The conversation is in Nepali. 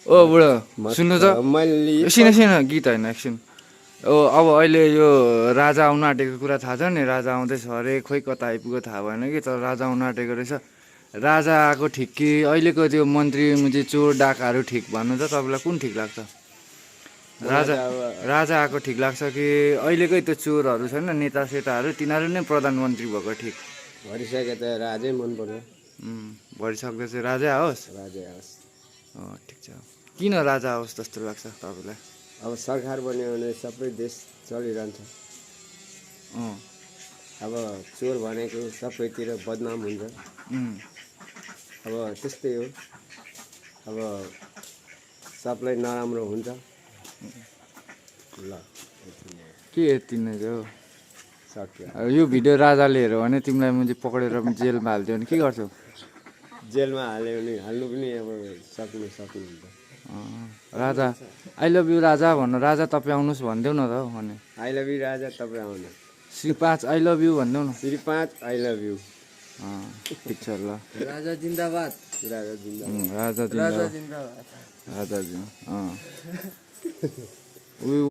ओ बुढो सुन्नु त मैले सिन गीत होइन एकछिन अब अहिले यो राजा आउन आँटेको कुरा थाहा छ नि राजा आउँदैछ अरे खोइ कता आइपुग्यो थाहा भएन कि तर राजा आउन आँटेको रहेछ राजा आएको ठिक कि अहिलेको त्यो मन्त्री चोर डाकाहरू ठिक भन्नु त तपाईँलाई कुन ठिक लाग्छ राजा राजा आएको ठिक लाग्छ कि अहिलेकै त्यो चोरहरू छैन नेता सेताहरू तिनीहरू नै प्रधानमन्त्री भएको ठिक भरिसके त राजै मन पर्छ भरिसक्दा चाहिँ राजा आओस् राजै आओस् ठिक छ किन राजा आओस् जस्तो लाग्छ तपाईँलाई अब सरकार बन्यो भने सबै देश चलिरहन्छ अब चोर भनेको सबैतिर बदनाम हुन्छ अब त्यस्तै हो अब सबलाई नराम्रो हुन्छ ल के यति नै हो सक्यो यो भिडियो राजाले हेऱ्यो भने तिमीलाई मैले पक्रेर जेलमा हालिदियो भने के गर्छौ जेलमा हाल्यो भने हाल्नु पनि अब सक्नुहुन्छ राजा आई लभ यु राजा भन्नु राजा तपाईँ आउनुहोस् भनिदेऊ न त भने आई लभ यु राजा तपाईँ आउनु श्री 5 आई लभ यु भनिदेऊ न श्री 5 आई लभ यु ठिक छ ल राजा जिन्दाबाद राजा जिन्दाबाद राजा जिन्दाबाद राजा जिन्दाबाद